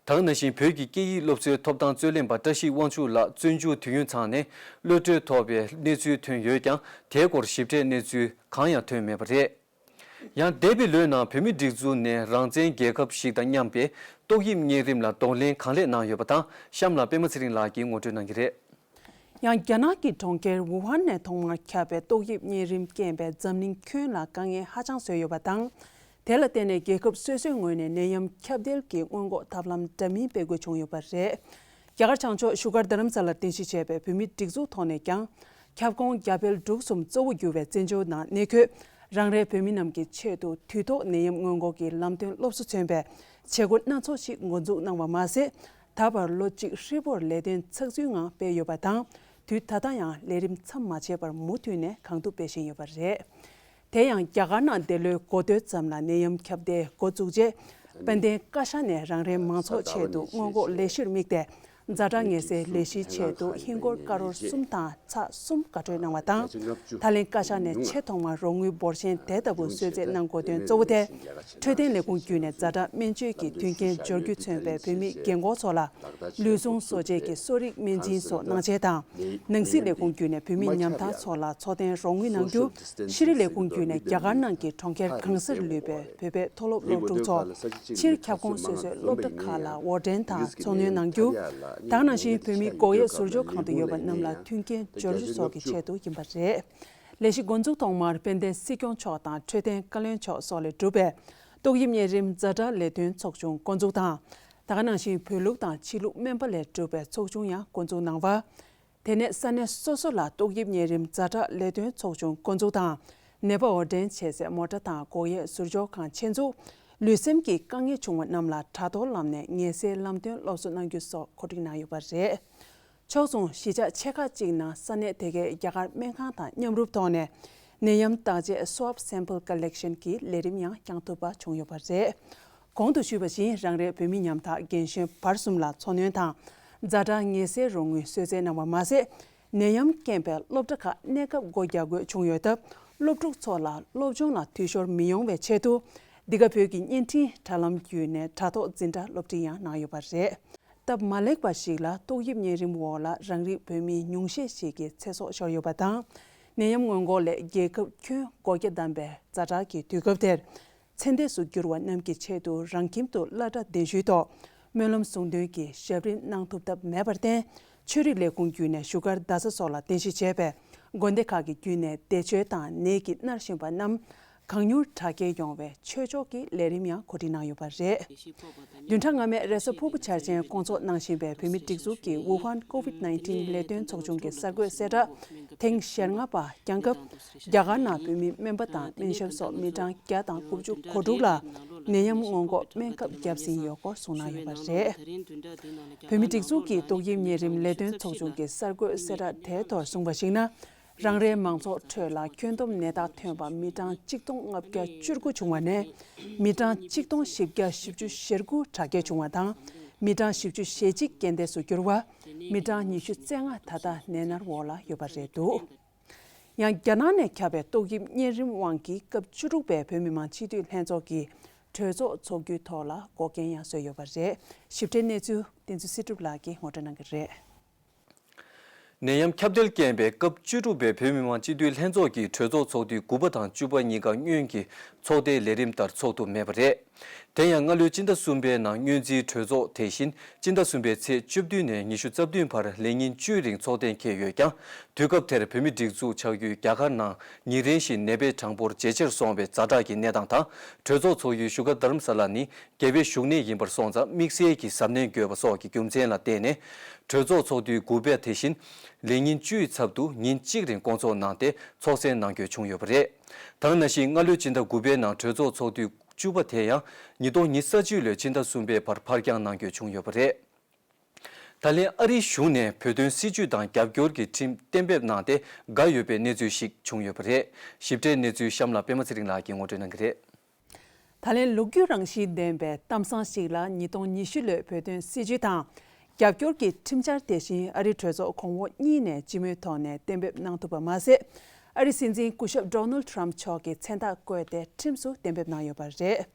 ད་ག་ནང་བཞིན་བོད་ཀྱི་སྐད་ཡིག་སློབ་གསོའི་ཐོབ་ཐང་རྩོད་ལེན་པ་བཀྲ་ཤིས་དབང་ཕྱུག་ལགས་བཙོན་འཇུག་དུས་ཡུན་ཚང་ནས་གློད་གྲོལ་ཐོབ་པའི་གནས་ཚུལ་ཐོན་ཡོད་ཀྱང་དེའི་སྐོར་ཞིབ་ཕྲའི་གནས་ཚུལ་གང་ཡང་ཐོན་མེད་པ་རེད། ཡང་འདས་པའི་ལོའི་ནང་བོད་མིའི་སྒྲིག་འཛུགས་ནས་རང་བཙན་རྒྱལ་ཁབ་ཞིག་དང་མཉམ་པའི་ཏོག་དབྱིབས་གཉན་རིམས་ལ་གདོང་ལེན་གང་ལེགས་གནང་ཡོད་པ་དང་གཤམ་ལ་པད་མ་ཚེ་རིང་ལགས་ཀྱིས་ངོ་སྤྲོད་གནང་གི་རེད། ཡང་རྒྱ་ནག་གི་གྲོང་ཁྱེར་ཝུ་ཧན་ནས་ཐོག་མར་ཁྱབ་པའི་ཏོག་དབྱིབས་གཉན་རིམས་རྐྱེན་པས་འཛམ་གླིང་ཁྱོན་ལ་དཀའ་ངལ་ཧ་ཅང་བཟོས་ཡོད་པ་དང་། དེ་ལ་བརྟེན་ནས་རྒྱལ་ཁབ་སོ་སོའི་ངོས་ནས་ནད་ཡམས་ཁྱབ་གདལ་གྱི་སྔོན་འགོག་ཐབས་ལམ་འདྲ་མིན་སྤེལ་དགོས་བྱུང་ཡོད་པ་རེད། རྒྱ་གར་བྱང་ཕྱོགས་བཞུགས་སྒར་རྡ་རམ་ས་ལར་རྟེན་གཞི་བྱས་པའི་བོད་མིའི་སྒྲིག་འཛུགས་ཐོག་ནས་ཀྱང་། ཁྱབ་ཁོངས་རྒྱ་བལ་འབྲུག་གསུམ་གཙོ་བོ་གྱུར་བའི་བཙན་བྱོལ་ནང་གནས་འཁོད་རང་རེའི་བོད་མི་རྣམས་ཀྱི་ཆེད་དུ་དུས་ཐོག་ནད་ཡམས་སྔོན་འགོག་གི་ལམ་སྟོན་སློབ་གསོ་མཚོན་པའི་བྱེད་སྒོ་སྣ་ཚོགས་ཤིག་འགོ་འཛུགས་གནང་བ་མ་ཟད། ད་བར་ལོ་གཅིག་ཧྲིལ་པོར་ལས་དོན་ཚགས་ཚུད་ངང་སྤེལ་ཡོད་པ་དང་། དུས་ད་ལྟ་ཡང་ལས་རིམ་མཚམས་མ་ཆད་པར་མུ་མཐུད་ནས་གང་ཐུབ་སྤེལ་བཞིན་ཡོད་པ་རེད། དེ་ཡང་རྒྱ་གར་ནང་འདས་ལོའི་འགོ་སྟོད་ཙམ་ལ་ནད་ཡམས་ཁྱབ་གདལ་འགོ་བཙུགས་རྗེས། དཔལ་ལྡན་བཀའ་ཤག་ནས་རང་རེའི་མང་ཚོགས་ཆེད་དུ་སྔོན་འགོག་ལས་གཞིར་དམིགས་ཏེ། ཛ་དྲག་ངལ་སེལ་ལས་གཞིའི་ཆེད་དུ་ཧིན་སྒོར་ཀ་རོར་གསུམ་དང་ཚེག་གསུམ་དགའ་སྤྲོད་གནང་བ་དང་། ད་ལན་བཀའ་ཤག་ནས་ཆེས་ཐོག་མར་རོགས་དངུལ་འབོར་ཆེན་དེ་ལྟ་བུ་གསོལ་སྩལ་གནང་དགོས་དོན་གཙོ་བོ་དེ། འཕྲོད་བསྟེན་ལས་ཁུངས་བརྒྱུད་ནས་ཛ་དྲག་སྨན་བཅོས་ཀྱི་མཐུན་རྐྱེན་སྦྱོར་རྒྱུ་མཚོན་པའི་བོད་མི་རྒན་འཁོགས་ཚོ་ལ་ལུས་ཟུངས་བཟོ་བཅོས་ཀྱི་གསོ་རིག་སྨན་སྦྱིན་སོགས་གནང་ཆེད་དང་། ནང་སྲིད་ལས་ཁུངས་བརྒྱུད་ནས་བོད་མི་ཉམ་ཐག་ཚོ་ལ་འཚོ་རྟེན་རོགས་དངུལ་གནང་རྒྱུ། ཤེས་རིག་ལས་ཁུངས་བརྒྱུད་ནས་རྒྱ་གར་ནང་གི་གྲོང་ཁྱེར་གང་སར་ལུས་པའི་བོད་པའི་མཐོ་སློབ་སློབ་ཕྲུག་ཚོ་ཕྱིར་ཁྱབ་ཁོངས་སོ་སོའི་སློབ་གྲྭ་ཁག་ལ་དབོར་འདྲེན་དང་ཚོང་གཉེར་གནང་རྒྱུ། ད་ག་ནང་བཞིན་བོད་མིའི་འགོག་དབྱེ་ཟུར་འཇོག་ཁང་དུ་ཡོད་པ་རྣམས་ལ་མཐུན་རྐྱེན་སྦྱོར་རྒྱུ་སོགས་ཀྱི་ཆེད་དུ་ཡིན་པ་རེད། ལས་གཞི་འགོ་འཛུགས་ཐོག་མར་དཔལ་ལྡན་སྲིད་སྐྱོང་མཆོག་དང་འཕྲོད་བསྟེན་བཀའ་བློན་མཆོག་སོགས་ལས་གྲུབ་པའི་ཏོག་དབྱིབས་གཉན་རིམས་ཛ་དྲག་ལས་དོན་ཚོགས་ཆུང་འགོ་འཛུགས་དང་། ད་ག་ནང་བཞིན་བོད་ལུགས་དང་ཕྱི་ལུགས་སྨན་པ་ལས་གྲུབ་པའི་ཚོགས་ཆུང་ཡང་འགོ་འཛུགས་གནང་བ། དེ་ནས་ས་གནས་སོ་སོ་ལ་ཏོག་དབྱིབས་གཉན་རིམས་ཛ་དྲག་ལས་དོན་ཚོགས་ཆུང་འགོ་འཛུགས་དང་། ནད་པ་དབོར་འདྲེན་བྱེད་སའི་མོ་ཊ་དང་འགོག་དབྱེ་ཟུར་འཇོག་ཁང་ཆེད་འཛུགས། ལུས་སེམས་ཀྱི་དཀའ་ངལ་བྱུང་བ་རྣམས་ལ་དྲ་ཐོག་ལམ་ནས་ངལ་སེལ་ལམ་སྟོན་སློབ་གསོ་གནང་རྒྱུ་སོགས་གོ་སྒྲིག་གནང་ཡོད་པ་རེད། ཕྱོགས་མཚུངས་གཞིས་ཆགས་ཆེ་ཁག་ཅིག་ནང་ས་གནས་དེ་གའི་རྒྱ་གར་སྨན་ཁང་དང་མཉམ་རུབ་ཐོག་ནས་ནད་ཡམས་བརྟག་དཔྱད་Swab Sample Collection གྱི་ལས་རིམ་ཡང་བསྐྱང་ཐུབ་པ་བྱུང་ཡོད་པ་རེད། གོང་དུ་ཞུས་པ་བཞིན་རང་རེའི་བོད་མི་ཉམ་ཐག་རྒན་གཞོན་བར་གསུམ་ལ་འཚོ་སྣོན་དང་ཛ་དྲག་ངལ་སེལ་རོགས་དངུལ་གསོལ་སྩལ་གནང་བ་མ་ཟད། ནད་ཡམས་རྐྱེན་པས་སློབ་གྲྭ་ཁག་གནས་སྐབས་སྒོ་རྒྱག་དགོས་བྱུང་ཡོད་སྟབས། སློབ་ཕྲུག་ཚོ་ལ་སློབ་སྦྱོང་ལ་འཐུས་ཤོར་མི་ཡོང་བའི་ཆེད་དུ། འདི་ག་བོད་ཀྱི་བརྙན་འཕྲིན་དྲ་ལམ་བརྒྱུད་ནས་དྲ་ཐོག་འཛིན་གྲྭ་སློབ་ཁྲིད་ཡང་གནང་ཡོད་པ་རེད། སྟབས་མ་ལེགས་པ་ཞིག་ལ་ཏོག་དབྱིབས་གཉན་རིམས་འོག་ལ་རང་རིགས་བོད་མི་ཉུང་ཤས་ཤིག་གི་ཚེ་སྲོག་ཤོར་ཡོད་པ་དང་། ནད་ཡམས་སྔོན་འགོག་སླད་རྒྱལ་ཁབ་ཁྱོན་སྒོ་བརྒྱ་བསྡམས་པའི་ཛ་དྲག་གི་དུས་སྐབས་དེར། ཚེ་འདས་སུ་གྱུར་བ་རྣམས་ཀྱི་ཆེད་དུ་རང་ཁྱིམ་དུ་བླ་གྲྭ་གདན་ཞུའི་ཐོག་སྨོན་ལམ་གསུང་འདོན་གྱི་ཞབས་རིམ་གནང་ཐུབ་ཐབས་མེད་པར་བརྟེན། ཆོས་རིག་ལས་ཁུངས་བརྒྱུད་ནས་བཞུགས་སྒར་རྡ་ས་སོགས་ལ་རྟེན་གཞི་བྱས་པའི་དགོན་སྡེ་ཁག་གི་བརྒྱུད་ནས་བདེ་མཆོད་དང་ནད་ཀྱིས་མནར་བཞིན་པ་རྣམས་གང་མྱུར་དྲག་སྐྱེལ་ཡོང་བའི་ཆོས་ཕྱོགས་ཀྱི་ལས་རིམ་ཡང་གོ་སྒྲིག་གནང་ཡོད་པ་རེད། བདུན་ཕྲག་སྔ་མའི་རེས་གཟའ་ཕུར་བུ་འཆར་ཅན་སྐོང་ཚོགས་གནང་བཞིན་པའི་བོད་མིའི་སྒྲིག་འཛུགས་ཀྱི་ཝུ་ཧན་ཀོ་ཝིད་ནའིན་ཊིན་ལས་དོན་ཚོགས་ཆུང་གི་གསར་འགོད་གསལ་བསྒྲགས་ཐེངས་ཞེ་ལྔ་པ་བསྐྱངས་སྐབས། རྒྱ་གར་ནང་བོད་མི་སྨན་པ་དང་སྨན་ཞབས་སོགས་མི་གྲངས་བརྒྱ་དང་དགུ་བཅུ་གོ་དྲུག་ལ་ནད་ཡམས་སྔོན་འགོག་སྨན་ཁབ་བརྒྱབ་ཟིན་ཡོད་སྐོར་གསུངས་གནང་ཡོད་པ་རེད། བོད་མིའི་སྒྲིག་འཛུགས་ཀྱི་ཏོག་དབྱིབས་གཉན་རིམས་ལས་དོན་ཚོགས་ཆུང་གི་གསར་འགོད་གསལ་བསྒྲགས་དེའི་ཐོག་གསུངས་པར་གཞིགས་ན། རང་རེའི་མང་ཚོགས་ཁྲོད་ལ་ཁྱོན་བསྡོམས་ནད་རྟགས་ཐོན་པ་མི་གྲངས་གཅིག་སྟོང་ལྔ་བརྒྱ་བཅུ་དགུ་བྱུང་བ་ནས། མི་གྲངས་གཅིག་སྟོང་བཞི་བརྒྱ་བཞི་བཅུ་ཞེ་དགུ་དྲག་སྐྱེད་བྱུང་བ་དང་། མི་གྲངས་བཞི་བཅུ་ཞེ་གཅིག་རྐྱེན་འདས་སུ་གྱུར་བ། མི་གྲངས་ཉི་ཤུ་རྩ་ལྔ་ད་ལྟ་ནད་མནར་འོག་ལ་ཡོད་པ་རེད་འདུག་ཡང་རྒྱ་ནག་ནས་ཁྱབ་པའི་ཏོག་དབྱིབས་གཉན་རིམས་དབང་གིས་སྐབས་བཅུ་དྲུག་པའི་བོད་མི་མང་སྤྱི་འཐུས་ལྷན་ཚོགས་ཀྱི་གྲོས་ཚོགས་འཚོགས་རྒྱུའི་ཐོག་ལ་འགོག་རྐྱེན་ཡང་བཟོས་ཡོད་པ་རེད། ཞིབ་ཕྲའི་གནས་ཚུལ་བསྟན་འཛིན་སྲིད་སྒྲུབ་ལགས་ཀྱིས་ངོ་སྤྲོད་གནང་གི་རེད། ནད་ཡམས་ཁྱབ་གདལ་རྐྱེན་པས་སྐབས་བཅུ་དྲུག་པའི་བོད་མི་མང་སྤྱི་འཐུས་ལྷན་ཚོགས་ཀྱི་གྲོས་ཚོགས་ཚོགས་དུས་དགུ་པ་དང་བཅུ་པ་གཉིས་ཀ་སྔོན་གྱི་ཚོགས་ཐེངས་ལས་རིམ་ལྟར་འཚོགས་ཐུབ་མེད་པ་རེད། དེ་ཡང་སྔ་ལོའི་སྤྱི་ཟླ་གསུམ་པའི་ནང་སྔོན་རྩིས་གྲོས་ཚོགས་དེ་བཞིན་སྤྱི་ཟླ་གསུམ་པའི་ཚེས་བཅུ་བདུན་ནས་ཉི་ཤུ་རྩ་བདུན་བར་ལས་ཉིན་བཅུའི་རིང་ཚོགས་ཐེངས་འཁེལ་ཡོད་ཀྱང་། དུས་སྐབས་དེར་བོད་མིའི་སྒྲིག་འཛུགས་ཆགས་ཡུལ་རྒྱ་གར་ནང་ཉིན་རེ་བཞིན་ནད་པའི་གྲངས་འབོར་ཇེ་ཆེར་སོང་བའི་ཛ་དྲག་གི་གནས་སྟངས་དང་། གྲོས་ཚོགས་ཚོགས་ཡུལ་བཞུགས་སྒར་རྡ་རམ་ས་ལ་ནི་རྒྱལ་བའི་བཞུགས་གནས་ཡིན་པར་སོང་ཙང་དམིགས་བསལ་གྱི་གཟབ་ནན་དགོས་པ་སོགས་ཀྱི་རྒྱུ་མཚན་ལ་བརྟེན་ནས། གྲོས་ཚོགས་ཚོགས་དུས་དགུ་པ་དེ་བཞིན་ལས་ཉིན་བཅུའི་ཚབ་ཏུ་ཉིན་གཅིག་རིང་སྐོང་ཚོགས་གནང་སྟེ་ཚོགས་གསན་གནང་རྒྱུ་བྱུང་ཡོད་པ་རེད། ད་ག་ནང་བཞིན་སྔ་ལོའི་སྤྱི་ཟླ་དགུ་པའི་ནང་གྲོས་ཚོགས་ཚོགས་དུས་བཅུ་པ་དེ་ཡང་ཉིས་སྟོང་ཉི་ཤུ་རྩ་གཅིག་ལོའི་ཕྱི་ཟླ་གསུམ་པའི་བར་ཕར་འགྱངས་གནང་རྒྱུ་བྱུང་ཡོད་པ་རེད། ད་ལན་ཨ་རིའི་གཞུང་ནས་བོད་དོན་སྲིད་བྱུས་དང་རྒྱབ་སྐྱོར་གྱི་ཁྲིམས་གཏན་འབེབས་གནང་སྟེ་འགལ་ཡོད་པའི་གནས་ཚུལ་ཞིག་བྱུང་ཡོད་པ་རེད། ཞིབ་ཕྲའི་གནས་ཚུལ་གཤམ་ལ་པད་མ་ཚེ་རིང་ལགས་ཀྱིས་ངོ་སྤྲོད་གནང་གི་རེད། ད་ལན་ལོ་རྒྱུས་རང་བཞིན་ལྡན་པའི་གཏམ་བཟང་ཞིག་ལ་ཉིས་སྟོང་ཉི་ཤུ་ལོའི་བོད་དོན་སྲིད་བྱུས་དང་རྒྱབ་སྐྱོར་གྱི་ཁྲིམས་འཆར་དེ་བཞིན་ཨ་རིའི་གྲོས་ཚོགས་གོང་འོག་གཉིས་ནས་སྤྱི་མོས་ཐོག་ནས་གཏན་འབེབས་གནང་ཐུབ་པ་མ་ཟད། ཨ་རིའི་སྲིད་འཛིན་སྐུ་ཞབས་Donald Trump མཆོག་གིས་མཚན་རྟགས་བཀོད་དེ་ཁྲིམས་སུ་གཏན་འབེབས་གནང་ཡོད་པ་རེད།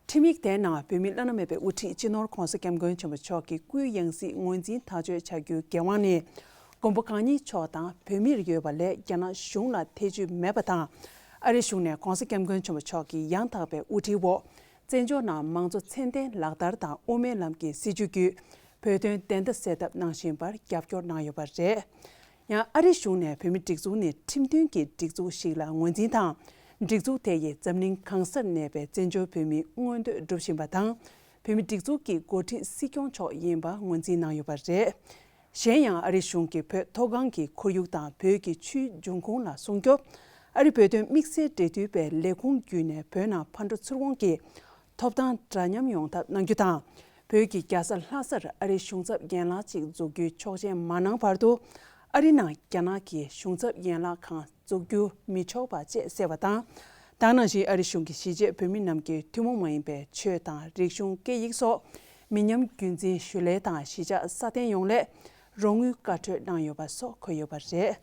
ཁྲིམས་ཡིག་དེའི་ནང་བོད་མིའི་བླ་ན་མེད་པའི་དབུ་ཁྲིད་སྤྱི་ནོར་༧གོང་ས་༧སྐྱབས་མགོན་ཆེན་པོ་མཆོག་གི་སྐུའི་ཡང་སྲིད་ངོས་འཛིན་ཐག་གཅོད་བྱ་རྒྱུའི་འགན་དབང་ནི། མགོན་པོ་གང་ཉིད་མཆོག་དང་བོད་མིར་ཡོད་པ་ལས་རྒྱ་ནག་གཞུང་ལ་ཐེ་བྱུས་མེད་པ་དང་། ཨ་རིའི་གཞུང་ནས་༧གོང་ས་༧སྐྱབས་མགོན་ཆེན་པོ་མཆོག་གི་ཡང་དག་པའི་དབུ་ཁྲིད་འོག་བཙན་བྱོལ་ནང་མང་གཙོ་ཚད་ལྡན་ལག་བསྟར་དང་དབུ་མའི་ལམ་གྱི་སྲིད་བྱུས་བརྒྱུད། བོད་དོན་བདེན་མཐའ་གསལ་ཐབས་གནང་བཞིན་པར་རྒྱབ་སྐྱོར་གནང་ཡོད་པ་རེད། ཡང་ཨ་རིའི་གཞུང་ནས་བོད་མིའི་སྒྲིག་འཛུགས་ནི་ཁྲིམས་མཐུན་གྱི་སྒྲིག་འཛུགས་ཤིག་ལ་ངོས་འཛིན་དང་། སྒྲིག་འཛུགས་དེ་ཡིས་འཛམ་གླིང་གང་སར་གནས་པའི་བཙན་བྱོལ་བོད་མིའི་མངོན་འདོད་སྒྲུབ་བཞིན་པ་དང་། བོད་མིའི་སྒྲིག་འཛུགས་ཀྱི་འགོ་ཁྲིད་སྲིད་སྐྱོང་མཆོག་ཡིན་པ་ངོས་འཛིན་གནང་ཡོད་པ་རེད། གཞན་ཡང་ཨ་རིའི་གཞུང་གིས་བོད་མཐོ་སྒང་གི་ཁོར་ཡུག་དང་བོད་ཀྱི་ཆུའི་འབྱུང་ཁུངས་ལ་སྲུང་སྐྱོབ། ཨ་རི་བོད་དོན་དམིགས་བསལ་འབྲེལ་མཐུད་པའི་ལས་ཁུངས་བརྒྱུད་ནས་བོད་ནང་ཕར་འགྲོ་ཚུར་འོང་གི་ཐོབ་ཐང་འདྲ་མཉམ་ཡོང་ཐབས་གནང་རྒྱུ་དང་། བོད་ཀྱི་རྒྱལ་ས་ལྷ་སར་ཨ་རིའི་གཞུང་ཚབ་ཡན་ལག་ཅིག་འཛུགས་རྒྱུའི་ཆོག་མཆན་མ་གནང་བར་དུ། ཨ་རི་ནང་རྒྱ་ནག་གི་གཞུང་ཚབ་ཡན་ལག་ཁང་འཛུགས་རྒྱུ་མི་ཆོག་པ་བཅས་གསལ་བ་དང་། ད་ག་ནང་བཞིན་ཨ་རི་གཞུང་གིས་གཞིས་བྱེས་བོད་མི་རྣམས་ཀྱི་ཐུན་མོང་མ་ཡིན་པའི་ཆོས་དང་རིག་གཞུང་སྐད་ཡིག་སོགས་མི་ཉམས་རྒྱུན་འཛིན་ཞུ་ལས་དང་གཞིས་ཆགས་སྲ་བརྟན་ཡོང་སླད་རོགས་དངུལ་བཀའ་འཁྲོལ་གནང་ཡོད་པ་སོགས་འཁོད་ཡོད་པ་རེད།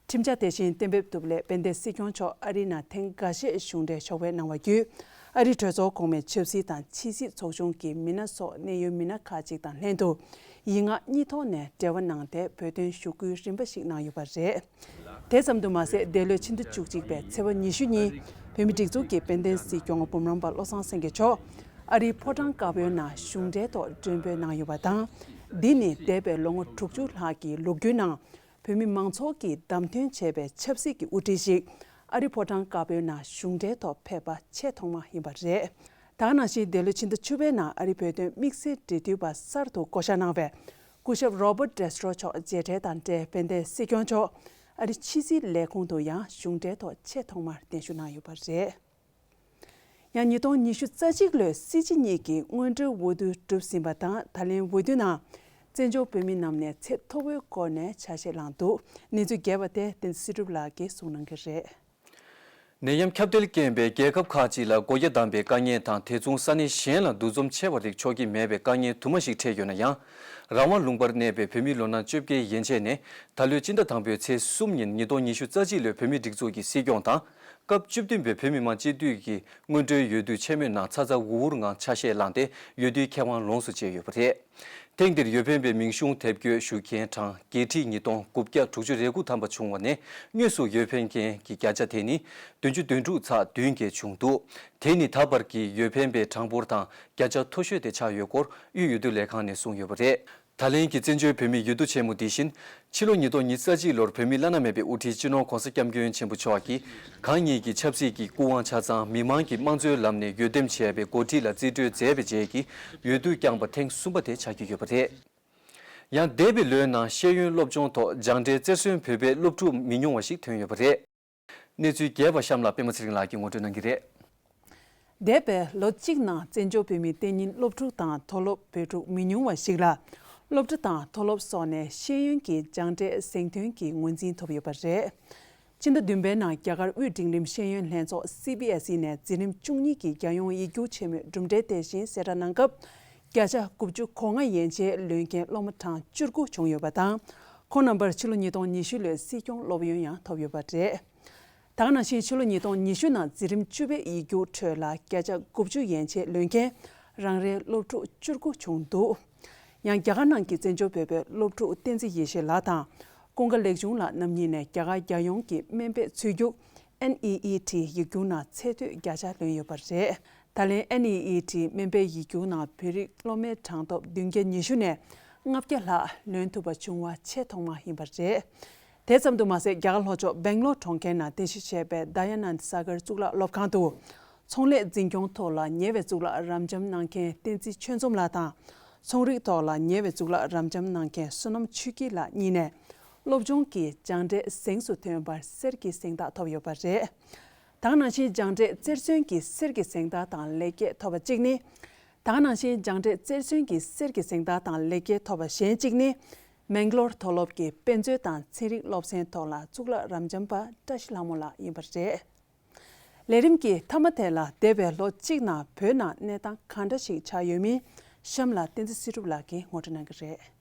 ཁྲིམས་འཆར་དེ་བཞིན་གཏན་འབེབས་ཐུབ་སླད་དཔལ་ལྡན་སྲིད་སྐྱོང་མཆོག་ཨ་རིའི་ནང་ཐེངས་འགའ་ཤས་གཞུང་འབྲེལ་ཕྱོགས་ཕེབས་གནང་བ་བརྒྱུད། ཨ་རིའི་གྲོས་ཚོགས་གོང་མའི་ཆབ་སྲིད་དང་ཕྱི་སྲིད་ཚོགས་ཆུང་གི་མི་སྣ་སོགས་གནད་ཡོད་མི་སྣ་ཁག་ཅིག་དང་ལྷན་དུ་ཡིག་ངག་གཉིས་ཐོག་ནས་འབྲེལ་བ་གནང་སྟེ་བོད་དོན་ཞུ་སྐུལ་རིམ་པ་ཞིག་གནང་ཡོད་པ་རེད། དེ་ཙམ་དུ་མ་ཟད། འདས་ལོའི་ཕྱི་ཟླ་བཅུ་གཅིག་པའི་ཚེས་པ་ཉི་ཤུ་ཉིན་བོད་མིའི་སྒྲིག་འཛུགས་ཀྱི་དཔལ་ལྡན་སྲིད་སྐྱོང་འོད་འབུམ་རམས་པ་བློ་བཟང་སེང་གེ་མཆོག་ཨ་རིའི་ཕོ་བྲང་དཀར་པོའི་ནང་གཞུང་འབྲེལ་ཐོག་མགྲོན་འབོད་གནང་ཡོད་པ་དང་། འདི་ནི་འདས་པའི་ལོ་ངོ་དྲུག་ཅུ་ལྷག་གི་ལོ་རྒྱུས་ནང་བོད་མི་མང་ཚོགས་ཀྱིས་བདམས་ཐོན་བྱས་པའི་ཆབ་སྲིད་ཀྱི་དབུ་ཁྲིད་ཞིག་ཨ་རིའི་ཕོ་བྲང་དཀར་པོའི་ནང་གཞུང་འབྲེལ་ཐོག་ཕེབས་པ་ཆེས་ཐོག་མ་ཡིན་པ་རེད། ད་ག་ནང་བཞིན་འདས་ལོའི་ཕྱི་ཟླ་བཅུ་པའི་ནང་ཨ་རིའི་བོད་དོན་དམིགས་བསལ་འབྲེལ་མཐུད་པ་གསར་དུ་བསྐོ་གཞག་གནང་བའི་སྐུ་ཞབས་Robert Destro་མཆོག་མཇལ་འཕྲད་དང་འབྲེལ་དཔལ་ལྡན་སྲིད་སྐྱོང་མཆོག་ཨ་རིའི་ཕྱི་སྲིད་ལས་ཁུངས་དུ་ཡང་གཞུང་འབྲེལ་ཐོག་ཆེས་ཐོག་མར་གདན་ཞུ་གནང་ཡོད་པ་རེད། ཡང་ཉིས་སྟོང་ཉི་ཤུ་རྩ་གཅིག་ལོའི་སྲིད་སྤྱི་གཉིས་ཀྱི་སྔོན་འགྲོའི་འོས་བསྡུ་གྲུབ་ཟིན་པ་དང་། ད་ལན་འོས་བསྡུ་ནང་བཙན་བྱོལ་བོད་མི་རྣམས་ནས་ཚད་མཐོ་པོའི་སྒོ་ནས་ཆ་ཤས་བླངས་འདུག་གནས་ཚུལ་རྒྱས་པ་དེ་བསྟན་འཛིན་སྲིད་གྲུབ་ལགས་ཀྱིས་གསུང་གནང་གི་རེད། ནད་ཡམས་ཁྱབ་གདལ་རྐྱེན་པས་རྒྱལ་ཁབ་ཁག་ཅིག་ལ་སྒོ་རྒྱ་བསྡམས་པའི་དཀའ་ངལ་དང་། དེ་མཚུངས་ས་གནས་གཞན་ལ་འདུ་འཛོམས་ཆེ་བ་རིགས་ཆོག་གི་མེད་པའི་དཀའ་ངལ་དུ་མ་ཞིག་འཕྲད་ཡོད་ན་ཡང་། རང་དབང་ལུང་པར་གནས་པའི་བོད་མི་ལོ་ན་བཅོ་བརྒྱད་ཡན་ཆད་ནས་ད་ལོའི་སྤྱི་ཟླ་དང་པོའི་ཚེས་གསུམ་ཉིན་ཉིས་སྟོང་ཉི་ཤུ་རྩ་གཅིག་ལོའི་བོད་མིའི་སྒྲིག་འཛུགས་ཀྱི་སྲིད་སྐྱོང་དང་། སྐབས་བཅུ་བདུན་པའི་བོད་མི་མང་སྤྱི་འཐུས་ཀྱི་སྔོན་འགྲོའི་འོས་བསྡུ་ཆེན་མོའི་ནང་ཚ་ཚ་འུར་འུར་ངང་ཆ་ཤས་བླངས་ཏེ་འོས་བསྡུའི་ཁེ་དབང་ལོངས་སུ་སྤྱད་ཡོད་པ་རེད། ཐེངས་འདིར་འོས་འཕེན་པའི་མིང་གཞུང་དེབ་སྐྱོར་ཞུ་མཁན་གྲངས་བརྒྱད་ཁྲི་ཉིས་སྟོང་དགུ་བརྒྱ་དྲུག་ཅུ་རེ་དགུ་ཐམ་པ་བྱུང་བ་ནས། དངོས་སུ་འོས་འཕེན་མཁན་གྱི་བརྒྱ་ཆ་དེ་ནི་བདུན་ཅུ་དོན་དྲུག་ཚེག་བདུན་བརྒྱད་བྱུང་འདུག་དེ་ནི་ད་བར་གྱི་འོས་འཕེན་པའི་གྲངས་འབོར་དང་བརྒྱ་ཆ་མཐོ་ཤོས་དེ་ཆགས་ཡོད་སྐོར་དབུས་འོས་བསྡུ་ལས་ཁང་ནས་གསུངས་ཡོད་པ་རེད། ད་ལན་གྱི་བཙན་བྱོལ་བོད་མིའི་འོས་བསྡུ་ཆེན་མོ་འདི་བཞིན། ཕྱི་ལོ་ཉིས་སྟོང་ཉི་ཤུ་རྩ་གཅིག་ལོར་བོད་མིའི་བླ་ན་མེད་པའི་དབུ་ཁྲིད་སྤྱི་ནོར་༧གོང་ས་༧སྐྱབས་མགོན་ཆེན་པོ་མཆོག་གིས་གང་ཉིད་ཀྱི་ཆབ་སྲིད་ཀྱི་སྐུ་དབང་ཆ་ཚང་མི་མང་གིས་དམངས་གཙོའི་ལམ་ནས་འོས་འདེམས་བྱས་པའི་འགོ་ཁྲིད་ལ་རྩིས་སྤྲོད་མཛད་པའི་རྗེས་ཀྱི་འོས་བསྡུ་བསྐྱངས་པ་ཐེངས་གསུམ་པ་དེ་ཆགས་ཀྱི་ཡོད་པ་རེད། ཡང་འདས་པའི་ལོའི་ནང་ཤེས་ཡོན་སློབ་སྦྱོང་ཐོག་སྦྱངས་འབྲས་རྩེར་སོན་བོད་པའི་སློབ་ཕྲུག་མི་ཉུང་བ་ཞིག་ཐོན་ཡོད་པ་རེད། གནས་ཚུལ་རྒྱས་པ་གཤམ་ལ་པད་མ་ཚེ་རིང་ལགས་ཀྱིས་ངོ་སྤྲོད་གནང་གི་རེད། འདས་པའི་ལོ་གཅིག་ནང་བཙན་བྱོལ་བོད་མིའི་གཏན་ཉིན་སློབ་ཕྲུག་དང་མཐོ་སློབ་བོད་ཕྲུག་མི་ཉུང་བ་ཞིག་ལ་སློབ་གྲྭ་དང་མཐོ་སློབ་སོགས་ནས་ཤེས་ཡོན་གྱི་སྦྱངས་འབྲས་གཟེངས་ཐོན་གྱི་ངོས་འཛིན་ཐོབ་ཡོད་པ་རེད། ཕྱི་ཟླ་བདུན་པའི་ནང་རྒྱ་གར་དབུས་འབྲིང་རིམ་ཤེས་ཡོན་ལྷན་ཚོགས་སི་བྷི་ཨེས་ཨི་ནས་འཛིན་རིམ་བཅུ་གཉིས་ཀྱི་རྒྱལ་ཡོངས་ཡིག་རྒྱུགས་ཆེན་མོའི་གྲུབ་འབྲས་དེ་བཞིན་གསལ་བསྒྲགས་གནང་སྐབས། བརྒྱ་ཆ་དགུ་བཅུ་གོ་ལྔ་ཡན་ཆད་ལོན་མཁན་སློབ་མ་གྲངས་བཅུ་དགུ་བྱུང་ཡོད་པ་དང་། ཁོང་རྣམ་པར་ཕྱི་ལོ་ཉིས་སྟོང་ཉི་ཤུ་ལོའི་སྲིད་སྐྱོང་སློབ་ཡོན་ཡང་ཐོབ་ཡོད་པ་རེད། ད་ག་ནང་བཞིན་ཕྱི་ལོ་ཉིས་སྟོང་ཉི་ཤུ་ནང་འཛིན་རིམ་བཅུ་པའི་ཡིག་རྒྱུགས་ཁྲོད་ལ་བརྒྱ་ཆ་དགུ་བཅུ་ཡན་ཆད་ལོན་མཁན་རང་རེའི་སློབ་ཕྲུག་བཅུ་དགུ་བྱུང་འདུག་ཡང་རྒྱ་གར་ནང་གི་བཙན་བྱོལ་བོད་པའི་སློབ་ཕྲུག་བསྟན་འཛིན་ཡེ་ཤེས་ལགས་དང་། ཀུན་དགའ་ལེགས་ཆུང་ལགས་རྣམ་གཉིས་ནས་རྒྱ་གར་རྒྱལ་ཡོངས་ཀྱི་སྨན་པའི་ཚུད་རྒྱུགས་ཨེན་ཨི་ཨི་ཊི་ཡིག་རྒྱུགས་ནང་ཚད་མཐོའི་བརྒྱ་ཆ་ལོན་ཡོད་པ་རེད། ད་ལན་ཨེན་ཨི་ཨི་ཊི་སྨན་པའི་ཡིག་རྒྱུགས་ནང་བོད་རིགས་སློབ་མའི་གྲངས་ཐོབ་བདུན་བརྒྱ་ཉི་ཤུ་ནས་ལྔ་བརྒྱ་ལྷག་ལོན་ཐུབ་པ་བྱུང་བ་ཆེས་ཐོག་མ་ཡིན་པ་རེད། དེ་ཙམ་དུ་མ་ཟད། རྒྱ་གར་ལྷོ་ཕྱོགས་སྦེང་ལོར་གྲོང་ཁྱེར་ནང་རྟེན་གཞི་བྱས་པའི་Dayanand Sagar་གཙུག་ལག་སློབ་ཁང་དུ་ཚོང་ལས་འཛིན་སྐྱོང་ཐོག་ལ་ཉེ་བའི་གཙུག་ལག་རབ་འབྱམས་གནང་མཁན་བསྟན་འཛིན་ཆོས་འཛོམས་ལགས་དང་། ཚོང་རིག་ཐོག་ལ་ཉེ་བའི་གཙུག་ལག་རབ་འབྱམས་གནང་མཁན་བསོད་ནམས་ཆོས་སྐྱིད་ལགས་གཉིས་ནས་སློབ་སྦྱོང་གི་སྦྱངས་འབྲས་གཟེངས་སུ་ཐོན་པར་གསེར་གྱི་གཟེངས་རྟགས་ཐོབ་ཡོད་པ་རེད། ད་ག་ནང་བཞིན་སྦྱངས་འབྲས་རྩེར་སོན་གྱི་གསེར་གྱི་གཟེངས་རྟགས་དང་ལེགས་སྐྱེས་ཐོབ་པ་གཅིག་ནི། ད་ག་ནང་བཞིན་སྦྱངས་འབྲས་རྩེར་སོན་གྱི་གསེར་གྱི་གཟེངས་རྟགས་དང་ལེགས་སྐྱེས་ཐོབ་པ་གཞན་གཅིག་ནི། མེང་ལོར་མཐོ་སློབ་ཀྱི་དཔེ་མཛོད་དང་ཚན་རིག་སློབ་ཚན་ཐོག་ལ་གཙུག་ལག་རབ་འབྱམས་པ་བཀྲ་ཤིས་ལྷ་མོ་ལགས་ཡིན་པ་རེད། ལས་རིམ་གྱི་མཐའ་མ་དེ་ལ་འདས་པའི་ལོ་གཅིག་ནང་བོད་ནང་གནས་སྟངས་གང་འདྲ་ཞིག་ཆགས་ཡོད་མིན་གཤམ་ལ་བསྟན་འཛིན་སྲིད་སྒྲུབ་ལགས་ཀྱིས་ངོ་སྤྲོད་གནང་གི་རེད།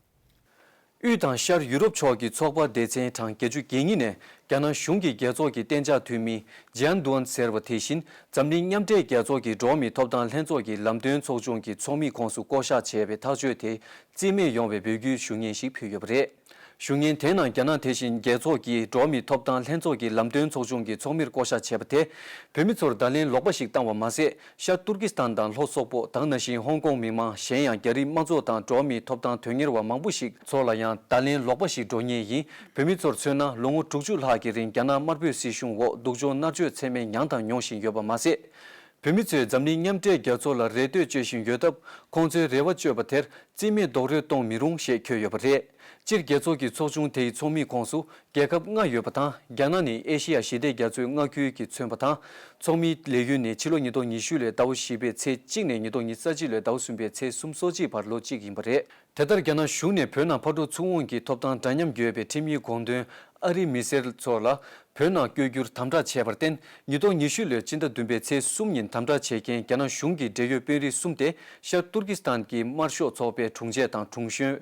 དབུས་དང་ཤར་ཡུ་རོབ་ཕྱོགས་ཀྱི་ཚོགས་པ་སྡེ་ཚན་གྲངས་བརྒྱད་ཅུ་གྱ་གཉིས་ནས་རྒྱ་ནག་གཞུང་གི་རྒྱལ་ཚོགས་ཀྱི་གཏན་འཇགས་འཐུས་མི་ཇན་དུའན་ཟེར་བ་དེ་བཞིན་འཛམ་གླིང་མཉམ་འབྲེལ་རྒྱལ་ཚོགས་ཀྱི་འགྲོ་བ་མིའི་ཐོབ་ཐང་ལྷན་ཚོགས་ཀྱི་ལམ་སྟོན་ཚོགས་ཆུང་གི་ཚོགས་མིའི་ཁོངས་སུ་བསྐོ་གཞག་བྱས་པའི་ཐག་གཅོད་དེ་རྩིས་མེད་ཡོང་བའི་འབོད་སྐུལ་ཞུ་སྙན་ཞིག་ཕུལ་ཡོད་པ་རེད། ཞུ་སྙན་དེའི་ནང་རྒྱ་ནག་དེ་བཞིན་རྒྱལ་ཚོགས་ཀྱི་འགྲོ་བ་མིའི་ཐོབ་ཐང་ལྷན་ཚོགས་ཀྱི་ལམ་སྟོན་ཚོགས་ཆུང་གི་ཚོགས་མིར་བསྐོ་གཞག་བྱས་པ་དེས་བོད་མི་ཚོར་བརྡ་ལན་ལོག་པ་ཞིག་བཏང་བ་མ་ཟད། ཤར་ཏུར་ཀི་སི་ཐན་དང་ལྷོ་སོག་པོ། དེ་ནང་བཞིན་ཧོང་ཀོང་མི་མང་གཞན་ཡང་རྒྱ་རིགས་དམངས་གཙོ་དང་འགྲོ་བ་མིའི་ཐོབ་ཐང་དོན་གཉེར་བ་མང་པོ་ཞིག་ཚོ་ལ་ཡང་བརྡ་ལན་ལོག་པ་ཞིག་འགྲོ་ཉེན་ཡིན། བོད་མི་ཚོར་མཚོན་ན། ལོ་ངོ་དྲུག་ཅུ་ལྷག་གི་རིང་རྒྱ་ནག་དམར་པོའི་སྲིད་གཞུང་འོག་སྡུག་སྦྱོང་མནར་གཅོད་ཚད་མེད་མྱངས་དང་མྱོང་བཞིན་ཡོད་པ་མ་ཟད། བོད་མི་ཚོས་འཛམ་གླིང་མཉམ་འབྲེལ་རྒྱལ་ཚོགས་ལ་རེ་ལྟོས་བཅོལ་བཞིན་ཡོད་སྟབས། ཁོང་ཚོའི་རེ་བ་བཅོལ་བ་དེར་རྩིས་མེད་རྡོག་རོལ་གཏོང་མི་རུང་ཞེས་འཁོད་ཡོད་པ་རེད། སྤྱིར་རྒྱལ་ཚོགས་ཀྱི་ཚོགས་ཆུང་དེའི་ཚོགས་མིའི་ཁོངས་སུ་རྒྱལ་ཁབ་ལྔ་ཡོད་པ་དང་། རྒྱ་ནག་ནི་ཨེ་ཤེ་ཡ་ཞི་བདེ་རྒྱ་མཚོའི་མངའ་ཁུལ་གྱིས་མཚོན་པ་དང་། ཚོགས་མིའི་ལས་ཡུན་ནི་ཕྱི་ལོ་ཉིས་སྟོང་ཉི་ཤུ་ལོའི་ཟླ་བ་བཞི་པའི་ཚེས་གཅིག་ནས་ཉིས་སྟོང་ཉི་ཤུ་རྩ་གཅིག་ལོའི་ཟླ་བ་གསུམ་པའི་ཚེས་སོ་གཅིག་བར་ལོ་གཅིག་ཡིན་པ་རེད། དེ་ལྟར་རྒྱ་ནག་གཞུང་ནས་བོད་ནང་ཕར་འགྲོ་ཚུར་འོང་གི་ཐོབ་ཐང་འདྲ་མཉམ་ཡོད་པའི་ཁྲིམས་མིའི་དགོངས་དོན་ཨ་རིའི་མི་སེར་ཚོ་ལ་བོད་ནང་བསྐྱོད་རྒྱུར་དམ་དྲག་བྱས་པར་བརྟེན། ཉིས་སྟོང་ཉི་ཤུ་ལོའི་སྤྱི་ཟླ་བདུན་པའི་ཚེས་གསུམ་ཉིན་དམ་དྲག་བྱེད་མཁན་རྒྱ་ནག་གཞུང་གི་འབྲེལ་ཡོད་དཔོན་རིགས་གསུམ་དེ་ཤར་ཏུར་ཀི་སི་ཐན་གྱི་དམར་ཤོག་ཚོགས་པའི་དྲུང་ཆེ་དང་དྲུང་གཞོན།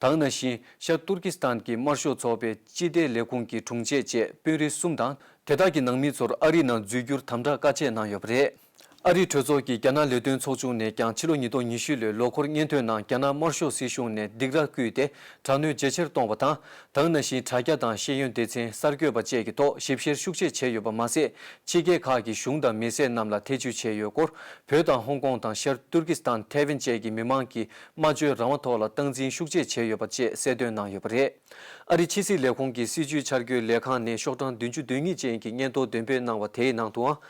དེ་ནང་བཞིན་ཤར་ཏུར་ཀི་སི་ཐན་གྱི་དམར་ཤོག་ཚོགས་པའི་སྤྱི་བདེ་ལས་ཁུངས་ཀྱི་དྲུང་ཆེ་བཅས་དཔོན་རིགས་གསུམ་དང་། དེ་དག་གི་ནང་མི་ཚོར་ཨ་རི་ནང་འཛུལ་རྒྱུར་དམ་དྲག་བཀའ་ཆད་གནང་ཡོད་པ་རེད། ཨ་རིའི་གྲོས་ཚོགས་ཀྱི་རྒྱ་ནག་ལས་དོན་ཚོགས་ཆུང་ནས་ཀྱང་ཕྱི་ལོ་ཉིས་སྟོང་ཉི་ཤུ་ལོའི་ལོ་འཁོར་སྙན་ཐོའི་ནང་རྒྱ་ནག་དམར་ཤོག་སྲིད་གཞུང་ནས་སྡིགས་ར་བསྐུལ་ཏེ་དྲག་གནོན་ཇེ་ཆེར་གཏོང་བ་དང་། དེ་ནང་བཞིན་དྲ་རྒྱ་དང་ཤེས་ཡོན་སྡེ་ཚན་གསར་འགོད་པ་བཅས་ཀྱི་ཐོག་ཞིབ་བཤེར་ཤུགས་ཆེ་བྱས་ཡོད་པ་མ་ཟད། ཕྱི་རྒྱལ་ཁག་གི་གཞུང་དང་མི་སེར་རྣམས་ལ་ཐེ་བྱུས་བྱས་ཡོད་སྐོར། བོད་དང་ཧོང་ཀོང་དང་ཤར་ཏུར་ཀི་སི་ཐན། ཐའེ་ཝན་བཅས་ཀྱི་མི་མང་གི་སྨྲ་བརྗོད་རང་དབང་ཐོག་ལ་སྟངས་འཛིན་ཤུགས་ཆེ་བྱས་ཡོད་པ་བཅས་གསལ་སྟོན་གནང་ཡོད་པ་རེད། ཨ་རིའི་ཕྱི་སྲིད་ལས་ཁུངས་ཀྱི་སྲིད་བྱུས་འཆར་འགོད་ལས་ཁང་ནས་ཤོག་གྲངས་བདུན་ཅུ་དོན་གཉིས་ཅན་གྱི་སྙན་ཐོ་འདོན་སྤེལ་གནང་བ་དེའི་ནང་དུའང་།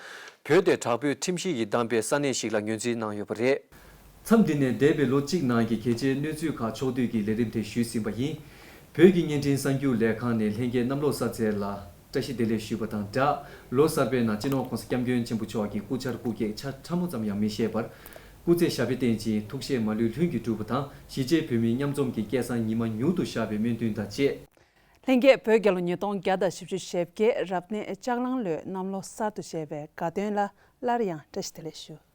བོད་དེ་དྲག་པོའི་ཁྲིམས་གཞི་ཡིས་བསྡམས་པའི་ས་གནས་ཤིག་ལ་ངོས་འཛིན་གནང་ཡོད་པ་རེད། མཚམས་འདི་ནས་འདས་པའི་ལོ་གཅིག་ནང་གི་གལ་ཆེའི་གནས་ཚུལ་ཁག་ཕྱོགས་བསྡུས་ཀྱི་ལས་རིམ་དེ་ཞུས་ཟིན་པ་ཡིན། བོད་ཀྱི་བརྙན་འཕྲིན་གསར་འགྱུར་ལས་ཁང་ནས་ལྷན་རྒྱས་གནམ་ལོ་གསར་ཚེས་ལ་བཀྲ་ཤིས་བདེ་ལེགས་ཞུས་པ་དང་སྦྲགས། ལོ་གསར་པའི་ནང་སྤྱི་ནོར་༸གོང་ས་༸སྐྱབས་མགོན་ཆེན་པོ་མཆོག་གི་སྐུ་ཆར་སྐུ་སྐྱེགས་ཆ་ཕྲ་མོ་ཙམ་ཡང་མི་བཞེས་པར། སྐུ་ཚེ་ཞབས་པད་བརྟན་ཅིང་ཐུགས་བཞེད་མ་ལུས་ལྷུན་གྱིས་གྲུབ་པ་དང་། གཞིས་བྱེས་བོད་མིའི་མཉམ་འཛོམས་ཀྱི་སྐལ་བཟང་ཉི་མ་མྱུར་དུ་ཤར་བའི་སྨོན་འདུན་དང་བཅས། ལྷན་རྒྱས་བོད་རྒྱལ་ལོ་ཉིས་སྟོང་བརྒྱ་དང་བཞི་བཅུ་ཞེ་བརྒྱད་རབ་གནས་ལྕགས་གླང་ལོའི་གནམ་ལོ་གསར་དུ་བཞད་པའི་དགའ་སྟོན་ལ་སླར་ཡང་བཀྲ་ཤིས་བདེ་ལེགས་ཞུ།